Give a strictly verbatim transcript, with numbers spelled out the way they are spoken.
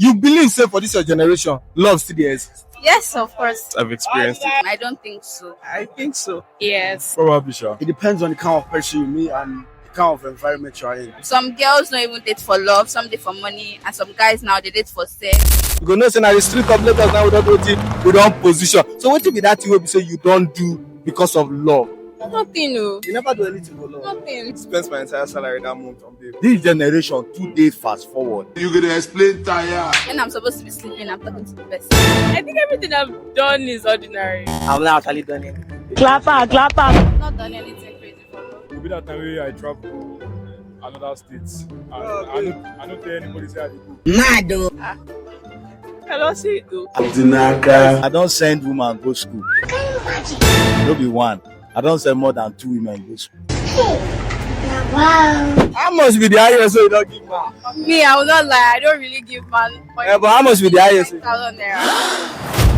You believe say for this your generation, love still dey exist? Yes, of course. I've experienced it. I don't think so. I think so. Yes. Probably, sure. It depends on the kind of person you meet and the kind of environment you are in. Some girls don't even date for love, some date for money, and some guys now they date for sex. You go know say na the street of Lagos now we don do wetin we don position. So wetin be that thing wey be say you don do because of love? Nothing, no. You never do anything for love. Nothing. Spent my entire salary that month on babe. This generation too dey fast forward. You gonna explain tire. When I'm supposed to be sleeping, I'm talking to the person. I think everything I've done is ordinary. I've not actually done anything. Clapper, clapper. Not done anything crazy for love. It'll be that time where I travel to another state. And I don't, I don't tell anybody say I dey go. Mad though. I don't see it though. Dinaka. I don send woman go school. No be one. I don send more than two women go school. How much be the highest wey you don give man? Me, I will not lie. I don't really give man money. Eh, but how much be the highest? Thousand naira.